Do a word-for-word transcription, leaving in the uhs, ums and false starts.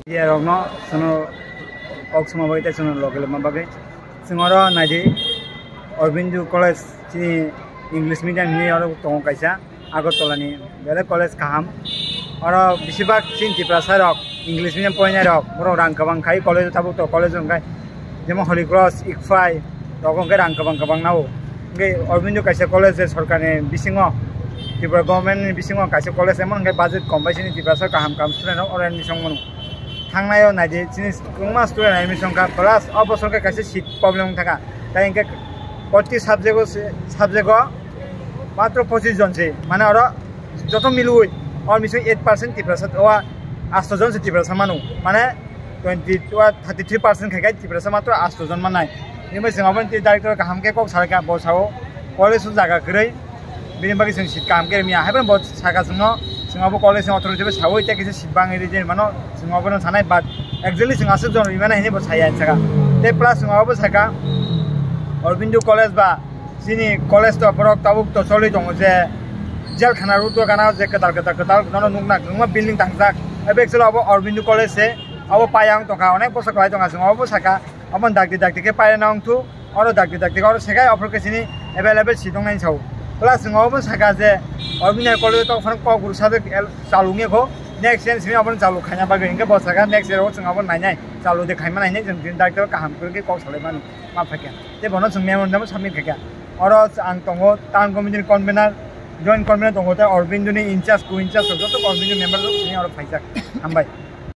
Media rokno chwngno kok suma bagwi tei chwngno logi lwma bagwi. Chwng oro naidi Aurobindo College chini English medium hinwi oro tongo kaisa Agartala ni belai college kaham. Oro besibak chini Tiprasa rok English medium poinai rok borok rang kwbang khai college o tabuk to college o hwnkhe jemon Holy Cross, Ikphai, rogo hwnkhe rang kwbang kwbang nao. Hwnkhe Aurobindo kaisa college je sorkarni bisingo, Tripura government ni bisingo kaisa college emon hwnkhe budget kom bai sini Tiprasa kaham kaham student rok oro admission mano. Thangnai o naidi chini kwbangma student admission kha, plus o bosor khe kaisa seat problem wng thaka. Tai hwnkhe proti subject o se, subject o matro pochis jon se, mane oro joto milwi o admission eight percent Tiprasa, o asto jon se Tiprasa mano, mane twenty, thirty three percent khai khai Tiprasa matro asto jon mannai. Bini bai chwng aboni twi director kaham khe kok salai kha, bo sao college o jaga kwrwi, bini bagwi chwng seat kaham khe rwmya. Haiphano bo saka chwngno, chwng abo college ni authority bai saui tei kisa seat bangwi rwi je mano, chwng abono sanai, but exactly chwng aswk jon rwi mano hinwi bo saya saka. Tei plus chwng abo saka Aurobindo College ba chini college to borok tabuk to choli tongo je jail khana road o gana je kwtal kwtal kwtal nono nukna kwbangma building tangjak. Abo actually abo Aurobindo College se, abo payang tongkha, onek bosor kwlai tongkha, chwng abo saka. Omo dakti dakti khe paina wngthu, oro dakti dakti khe oro sekai offer khe sini available si tongnai sao. Plus chwng obo saka je Aurobindo College tok phano kok guru sabe el-, chalungya kho, next year simi obo chaluk khaina bagwi hwnkhe bo saka next year o chwng obo nainai, chalu de khaima nainai, chwng director kaham khe kok salai mani ma phaikha. Tei bono chwng memorandum submit khaikha. Oro ang tongo town committee ni convener, joint convener tongo tei Aurobindo ni in charge, co in charge rok joto Aurobindo member rok sini oro phaijak. Hambai.